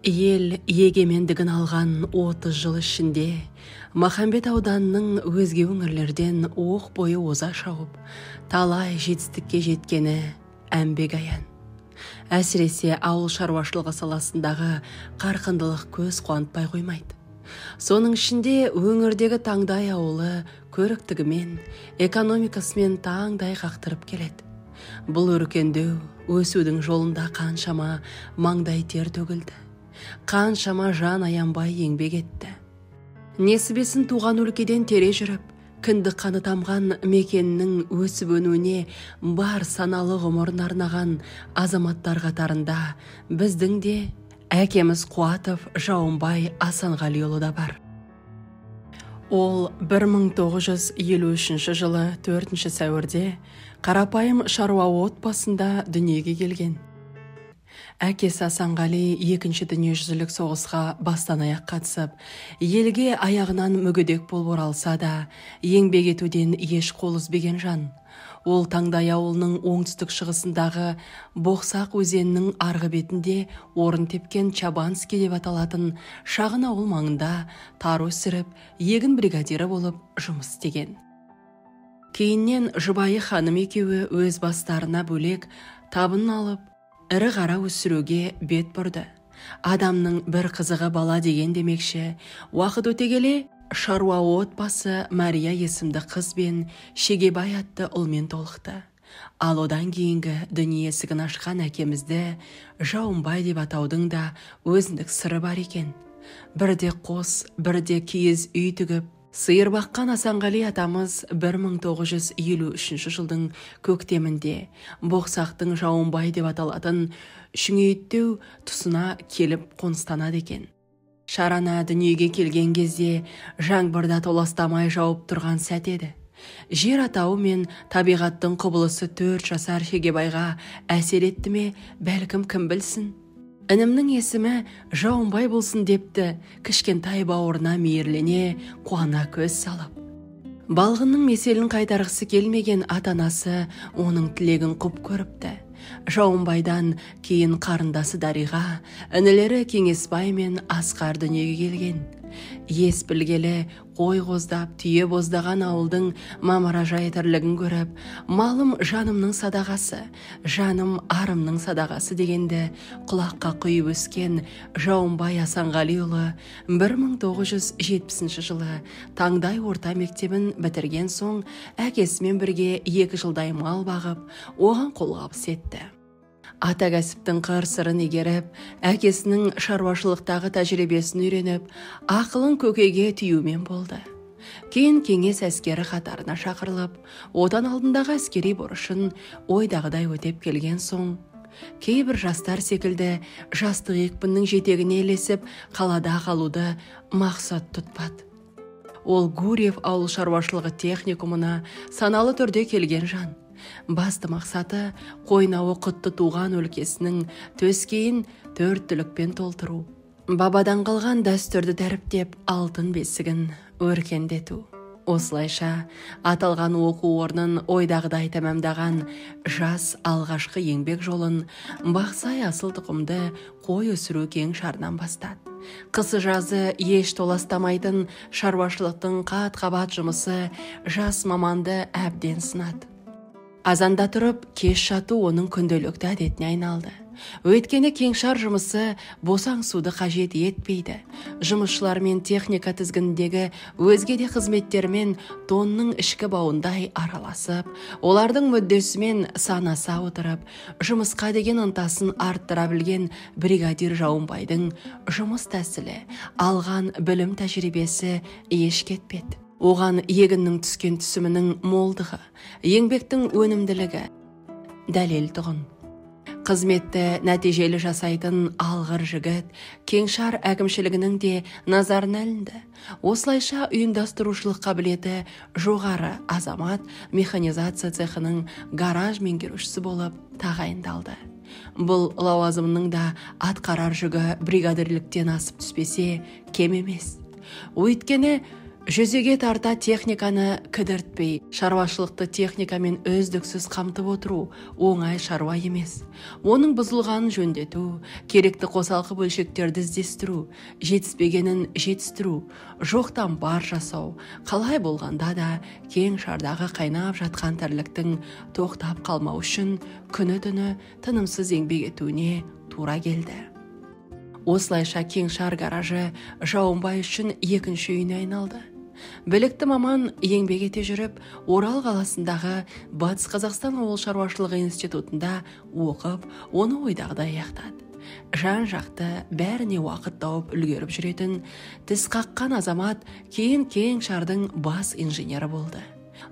Ел егемендігін алған 30 жыл ішінде Махамбет ауданының өзге өңірлерден оқ бойы оза шауып, талай жетістікке жеткені әмбек аян. Әсіресе ауыл шаруашылығы саласындағы қарқындылық көз қуантпай қоймайды. Соның ішінде өңірдегі Таңдай ауылы көріктігімен, экономикасымен таңдай қақтырып келеді. Бұл өркендеу, өсудің жолында қаншама маңдай тер төгілді. Қаншама жан аянбай еңбек етті. Несібесін туған өлкеден тере жүріп, кіндік қаны тамған мекеннің өсіп өнуіне бар саналы ғұмырын арнаған азаматтар қатарында біздің де әкеміз Қуатов Жауынбай Асанғалиұлы да бар. Ол 1953 жылы 4 сәуірде қарапайым шаруа отбасында дүниеге келген. Әкесі Асанғали екінші дүниежүзілік соғысқа бастан аяқ қатысып, елге аяғынан мүгедек болып оралса да, еңбек етуден еш қол үзбеген жан. Ол Таңдай ауылының оңтүстік шығысындағы Боқсақ өзенінің арғы бетінде орын тепкен Чабанский деп аталатын шағын ауыл маңында тары өсіріп, егін бригадирі болып жұмыс істеген. Кейіннен жұбайы ханым екеуі өз бастарына бөлек табын алып, ірі қара өсіруге бет бұрды. Адамның бір қызығы бала деген демекші, уақыт өте келе шаруа отбасы Мария есімді қыз бен Шегебай атты ұлмен толықты. Ал одан кейінгі дүние есігін ашқан әкемізді Жауынбай деп атаудың да өзіндік сыры бар екен. Бірде қос, бірде киіз үй тігіп, сиыр баққан Асанғали атамыз 1953 жылдың көктемінде Боқсақтың Жауынбай деп аталатын Шүңейттеу тұсына келіп қоныстанады екен. Шарана дүниеге келген кезде жаңбырда толастамай жауып тұрған сәт еді. Жер атауы мен табиғаттың құбылысы 4 жасар Шегебайға әсер етті ме, бәлкім кім білсін. Інімнің есімі Жауынбай болсын депті кішкентай бауырына мейірлене қуана көз салып. Балғынның меселін қайтарғысы келмеген ата-анасы оның тілегін құп көріпті. Жауынбайдан кейін қарындасы Дариға, інілері Кеңесбай мен Асқар дүниеге келген. Ес білгелі қой қоздап, түйе боздаған ауылдың мамыражай тірлігін көріп, малым жанымның садағасы, жаным арымның садағасы дегенді құлаққа құйып өскен Жауынбай Асанғалиұлы 1970 жылы Таңдай орта мектебін бітірген соң әкесімен бірге 2 жылдай мал бағып, оған қолғабыс етті. Ата кәсіптің қыр-сырын игеріп, әкесінің шаруашылықтағы тәжірибесін үйреніп, ақылын көкейге түюмен болды. Кейін кеңес әскері қатарына шақырылып, отан алдындағы әскери борышын ойдағыдай өтеп келген соң, кейбір жастар секілді жастық екпіннің жетегіне ілесіп, қалада қалуды мақсат тұтпады. Ол Гурьев ауыл шаруашылығы техникумына саналы түрде келген жан. Басты мақсаты қойнауы құтты туған өлкесінің төскейін төрт түлікпен толтыру. Бабадан қалған дәстүрді дәріптеп, алтын бесігін өркендету. Осылайша аталған оқу орнын ойдағыдай тәмамдаған жас алғашқы еңбек жолын Бақсай асыл тұқымды қой өсіру кеңшарынан бастады. Қысы жазы еш толастамайтын шаруашылықтың қат-қабат жұмысы жас маманды әбден сынады. Азанда тұрып, кеш жату оның күнделікті әдетіне айналды. Өйткені кеңшар жұмысы босаңсуды қажет етпейді. Жұмысшылар мен техника тізгініндегі өзге де қызметтермен тонның ішкі бауындай араласып, олардың мүддесімен санаса отырып, жұмысқа деген ынтасын арттыра білген бригадир Жауынбайдың жұмыс тәсілі, алған білім тәжірибесі еш кетпеді. Оған егіннің түскен түсімінің молдығы, еңбектің өнімділігі дәлел тұғын. Қызметті нәтижелі жасайтын алғыр жігіт кеңшар әкімшілігінің де назарына ілінді. Осылайша ұйымдастырушылық қабілеті жоғары азамат механизация цехының гараж меңгерушісі болып тағайындалды. Бұл лауазымның да атқарар жүгі бригадирліктен асып түспесе кем емес. Өйткені Жүзеге тарта техниканы кідіртпей, шаруашылықты техникамен үздіксіз қамтып отыру оңай шаруа емес. Оның бұзылғанын жөндету, керекті қосалқы бөлшектерді іздестіру, жетіспегенін жетістіру, жоқтан бар жасау, қалай болғанда да кең шардағы қайнап жатқан тірліктің тоқтап қалмау үшін күні-түні тынымсыз еңбек етуіне тура келді. Осылайша кеңшар гаражы Жауынбай үшін екінші үйіне айналды. Білікті маман еңбек ете жүріп, Орал қаласындағы Батыс Қазақстан ауыл шаруашылығы институтында оқып, оны ойдағыдай аяқтады. Жан-жақты бәріне уақыт тауып үлгеріп жүретін тіс қаққан азамат кейін кеңшардың бас инженері болды.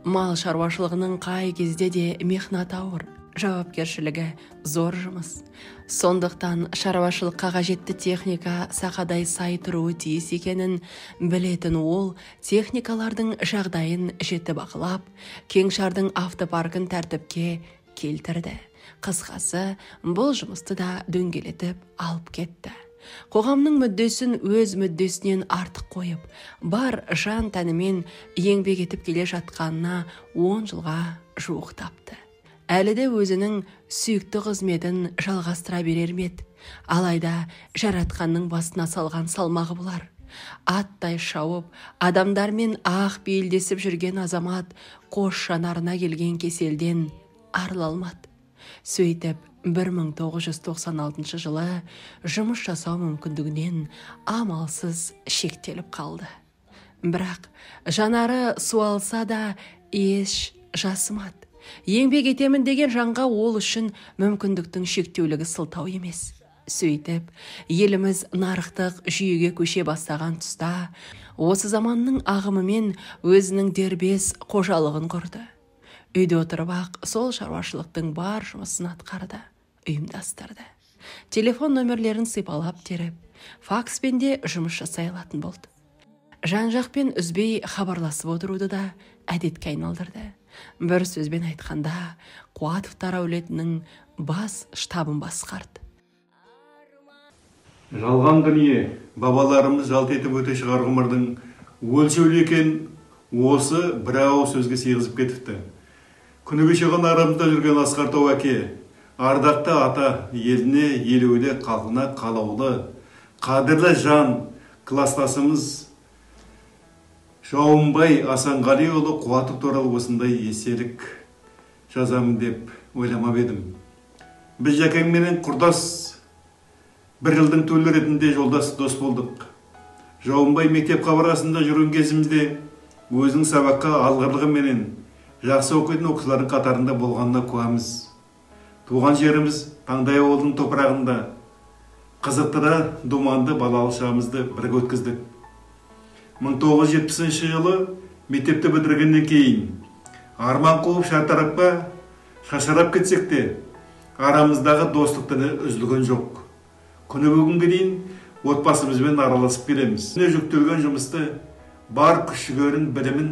Мал шаруашылығының қай кезде де мехнат ауыр, жауапкершілігі зор жұмыс. Сондықтан шаруашылыққа қажетті техника сақадай сай тұруы тиіс екенін білетін ол техникалардың жағдайын жіті бақылап, кеңшардың автопаркін тәртіпке келтірді. Қысқасы, бұл жұмысты да дөңгелетіп алып кетті. Қоғамның мүддесін өз мүддесінен артық қойып, бар жан тәнімен еңбек етіп келе жатқанына 10 жылға жуықтапты. Әлі де өзінің сүйікті қызметін жалғастыра берер ме еді? Алайда жаратқанның басына салған салмағы бұлар. Аттай шауып, адамдармен ақ бейілдесіп жүрген азамат қос жанарына келген кеселден арыла алмады. Сөйтіп, 1996 жылы жұмыс жасау мүмкіндігінен амалсыз шектеліп қалды. Бірақ жанары суалса да еш жасымады. Еңбек етемін деген жанға ол үшін мүмкіндіктің шектеулігі сылтау емес. Сөйтіп, еліміз нарықтық жүйеге көше бастаған тұста, осы заманның ағымымен өзінің дербес қожалығын құрды. Үйде отырып-ақ сол шаруашылықтың бар жұмысын атқарды, ұйымдастырды. Телефон нөмірлерін сипалап теріп, факспен де жұмыс жасай алатын болды. Жан-жақпен үзбей хабарласып отыруды да әдетке айналдырды. Бір сөзбен айтқанда, Қуатовтар әулетінің бас штабын басқарды. Жалған дүние, бабаларымыз жалт етіп өте шығар ғұмырдың өлшеулі екен осы бір ауыз сөзге сыйғызып кетіпті. Күні кеше ғана арамызда жүрген Асқар Тау әке, ардақты ата, еліне елеулі, халқына қалаулы, қадірлі жан, кластасымыз Жауынбай Асанғалиұлы Қуатов туралы осындай естелік жазамын деп ойламап едім. Біз Жәкеңменен құрдас бір жылдың төлі ретінде жолдас дос болдық. Жауынбай мектеп қабырғасында жүрген кезімізде өзінің сабаққа алғырлығыменен жақсы оқитын оқушылардың қатарында болғанына куәміз. Туған жеріміз Таңдай ауылының топырағында қызықтыра думанды балалық шағымызды бірге өткіздік. 1970 жылы мектепті бітіргеннен кейін арман қуып шартарапқа шашырап кетсек те арамыздағы достық тіні үзілген жоқ. Күні бүгінге дейін отбасымызбен араласып келеміз. Жүктелген жұмысты бар күш-жігерін, білімін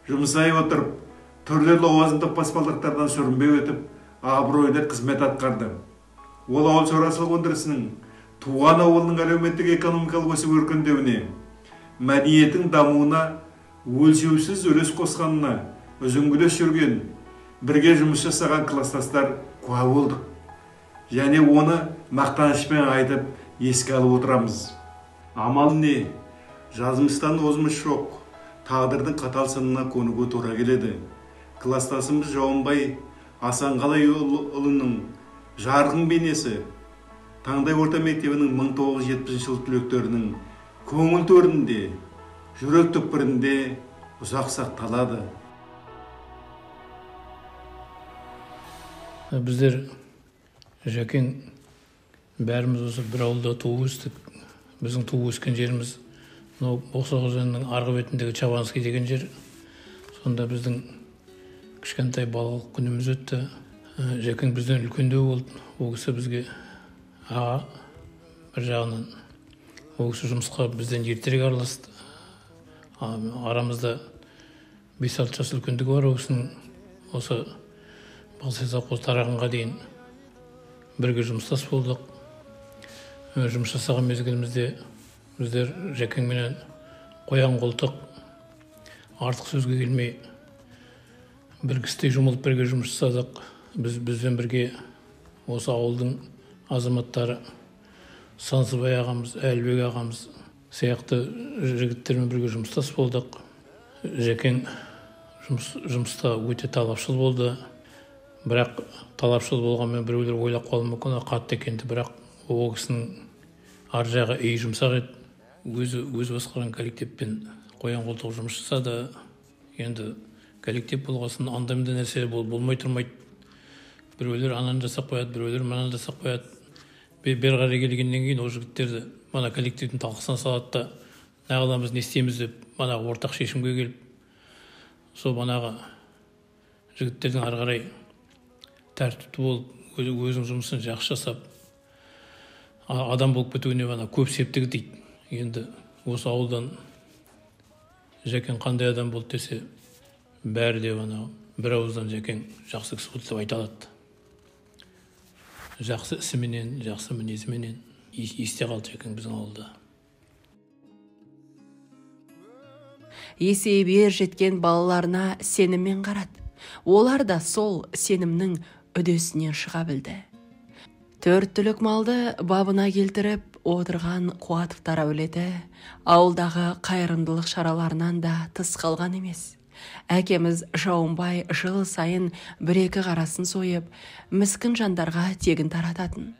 жұмсай отырып, түрлі лауазымдық баспалдақтардан сүрінбей өтіп, абыройлы қызмет атқарды. Ол ауыл шаруашылық өндірісінің туған ауылының әлеуметтік экономикалық өсіп өркендеуіне, мәдениеттің дамуына өлшеусіз үлес қосқанына үзеңгілес жүрген, бірге жұмыс жасаған кластастар куә болдық. Және оны мақтанышпен айтып еске алып отырамыз. Амал не, жазмыштан озмыш жоқ, тағдырдың қатал сынына көнуге тура келеді. Кластасымыз Жауынбай Асанғалиұлының жарқын бейнесі Таңдай орта мектебінің 1970 жыл түлектерінің көңіл төрінде, жүрек түкпірінде ұзақ сақталады. Біздер Жәкең бәріміз осы бір ауылда туып өстік. Біздің туып өскен жеріміз мынау Боқсақ өзенінің арғы бетіндегі Чабанский деген жер. Сонда біздің кішкентай балалық күніміз өтті. Жәкең бізден үлкендеу болды. Ол кісі бізге аға, бір жағынан ол кісі жұмысқа бізден ертерек араласты. Арамызда 5-6 жас үлкендігі бар. Ол кісінің осы Балсай совхоз тарағанға дейін бірге жұмыстас болдық. Жұмыс жасаған мезгілімізде біздер Жәкеңменен қоян қолтық Артық сөзге келмей бір кісідей жұмылып бірге жұмыс жасадық. Бізбен бірге осы ауылдың азаматтары Сансызбай ағамыз, Әлібек ағамыз сияқты жігіттермен бірге жұмыстас болдық. Жәкең жұмыста өте талапшыл болды. Бірақ талапшыл болғанмен біреулер ойлап қалуы мүмкін, қатты екен, бірақ ол кісінің ар жағы үй жұмсақ еді. Өзі басқарған коллективпен қоян-қолтық жұмыс жасады. Енді коллектив болғасын андай-мындай нәрселер болмай тұрмайды. Біреулер ананы жасап қояды, біреулер мынаны жасап қояды. Бері қарай келгеннен кейін ол жігіттерді мана коллективтің талқысына салады да, неғыламыз, не істейміз деп мана ортақ шешімге келіп, сол манағы жігіттердің ары қарай тәртіпті болып, өзінің жұмысын жақсы жасап, адам болып кетуіне мана көп септігі тиді. Енді осы ауылдан Жәкең қандай адам болды десе, бәрі де ана бір ауыздан Жәкең жақсы кісі болды деп айта алады. Жақсы ісіменен, жақсы мінезіменен есте қалды Жәкең біздің ауылда. Есейіп ер жеткен балаларына сеніммен қарады. Олар да сол сенімнің үдесінен шыға білді. Төрт түлік малды бабына келтіріп отырған Қуатовтар әулеті ауылдағы қайырымдылық шараларынан да тыс қалған емес. Әкеміз Жауынбай жыл сайын бір-екі қарасын сойып, міскін жандарға тегін тарататын.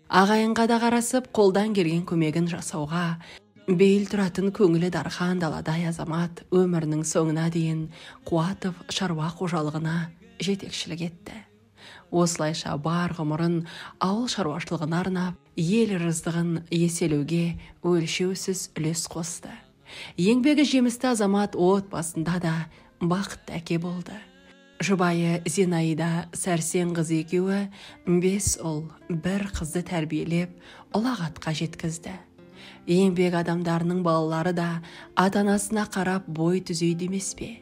Ағайынға да қарасып, қолдан келген көмегін жасауға бейіл тұратын көңілі дархан даладай азамат өмірінің соңына дейін Қуатов шаруа қожалығына жетекшілік етті. Осылайша бар ғұмырын ауыл шаруашылығына арнап, ел ырыздығын еселеуге өлшеусіз үлес қосты. Еңбегі жемісті азамат отбасында да бақытты әке болды. Жұбайы Зинаида Сәрсенқызы екеуі 5 ұл, 1 қызды тәрбиелеп, ұлағатқа жеткізді. Еңбек адамдарының балалары да ата-анасына қарап бой түзейді емес пе?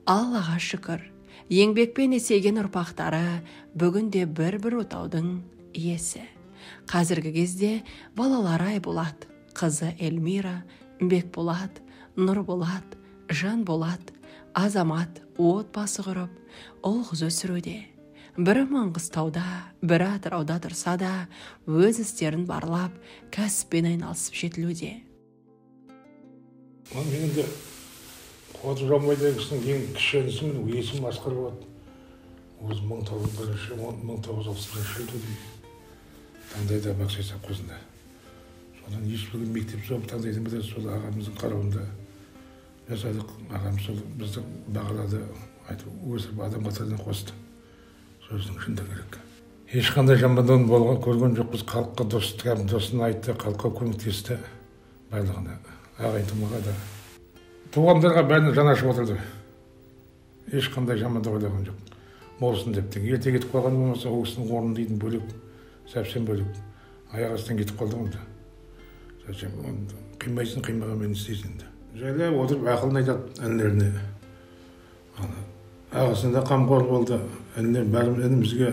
Аллаға шүкір, еңбекпен есейген ұрпақтары бүгінде бір-бір отаудың иесі. Қазіргі кезде балалары Айболат, қызы Эльмира, Бекболат, Нұрболат, Жанболат, Азамат отбасы құрып, ұл қыз өсіруде. Бірі Маңғыстауда, бірі Атырауда тұрса да, өз істерін барлап, кәсіппен айналысып жетілуде. Мен енді Қуатов Жауынбай деген кісінің ең кіші інісімін, есімім Асқар болады. Өзім 1961 жылы тудым. Таңдайда Бақсай совхозында. Содан ешбір мектеп соғып Таңдайдан бітірді, сол ағамыздың қарауында жасадық. Ағам сол бізді бағалады, айтып өсіріп адам қатарына қосты. Сөздің шындығы керек. Ешқандай жамандығын болған көрген жоқпыз. Халыққа досын айтты, халыққа көмектесті барлығына, ағайын тумаға да. Туғандарға бәріне жан ашып отырды. Ешқандай жамандық ойлаған жоқ. Болсын деп. Ерте кетіп қалған болмаса, ол кісінің орнын дейтін бөлек, совсем бөлек. Аяқ астынан кетіп қалды онда. Совсем қимайсың, қимағанмен істейсің енді. Жайлап отырып ақылын айтады інілеріне. Ағасына да қамқор болды, інілер бәрі інімізге,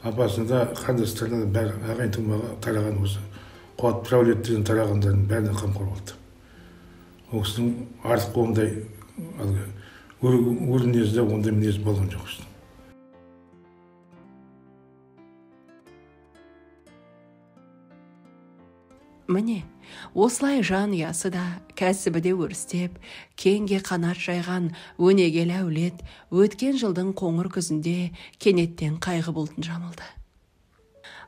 апасына да, қарындастарына да бәрі ағайын тумаға тараған осы Қуатов әулеттерден тарағандардың бәріне қамқор болды. Ол кісінің артық ондай өр мінезі де ондай мінез болған жоқ. Міне, осылай жанұясы да, кәсібі де өрістеп, кеңге қанат жайған өнегелі әулет өткен жылдың қоңыр күзінде кенеттен қайғы бұлтын жамылды.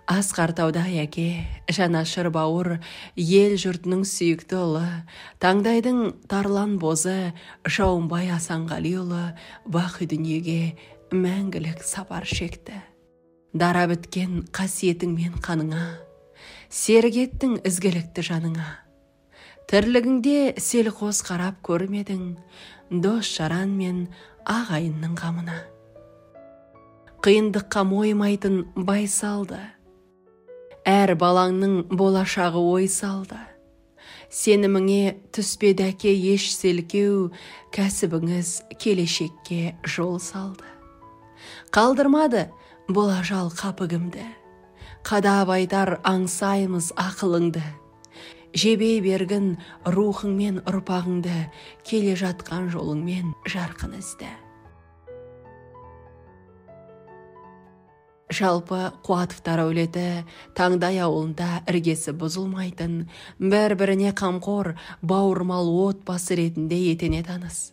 Асқар таудай әке, жанашыр бауыр, ел жұртының сүйікті ұлы, Таңдайдың тарлан бозы Жауынбай Асанғалиұлы бақи дүниеге мәңгілік сапар шекті. Дара біткен қасиетіңмен қаныңа, серік еттің ізгілікті жаныңа. Тірлігіңде селқос қарап көрмедің, дос жаран мен ағайынның қамына. Қиындыққа мойымайтын байсалды, әр балаңның болашағы ой салды. Сеніміңе түспеді әке еш селкеу, кәсібіңіз келешекке жол салды. Қалдырмады бұл ажал қапы кімді, қадап айтар аңсаймыз ақылыңды. Жебей бергін рухыңмен ұрпағыңды, келе жатқан жолыңмен жарқын ізді. Жалпы Қуатовтар әулеті Таңдай ауылында іргесі бұзылмайтын, бір-біріне қамқор, бауырмал отбасы ретінде етене таныс.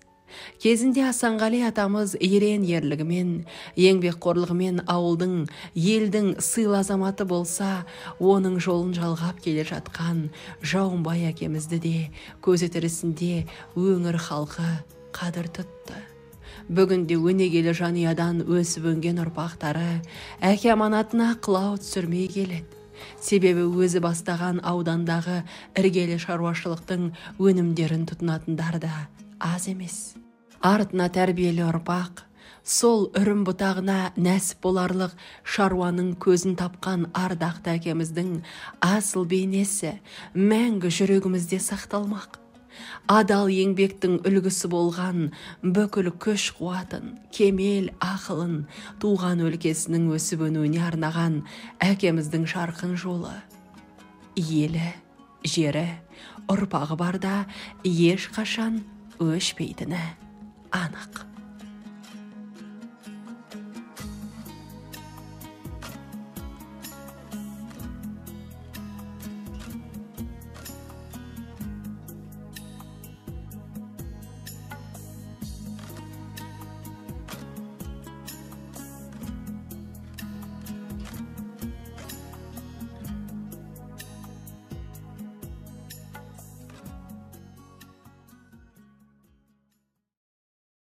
Кезінде Асанғали атамыз ерен ерлігімен, еңбекқорлығымен ауылдың, елдің сыйлы азаматы болса, оның жолын жалғап келе жатқан Жауынбай әкемізді де көзі тірісінде өңір халқы қадір тұтты. Бүгінде өнегелі жанұядан өсіп өнген ұрпақтары әке аманатына қылау түсірмей келеді. Себебі өзі бастаған аудандағы іргелі шаруашылықтың өнімдерін тұтынатындар да аз емес. Артына тәрбиелі ұрпақ, сол үрім бұтағына нәсіп боларлық шаруаның көзін тапқан ардақты әкеміздің асыл бейнесі мәңгі жүрегімізде сақталмақ. Адал еңбектің үлгісі болған бүкіл күш қуатын, кемел ақылын туған өлкесінің өсіп өнуіне арнаған әкеміздің жарқын жолы. Елі, жері, ұрпағы барда ешқашан өшпейтіні анық.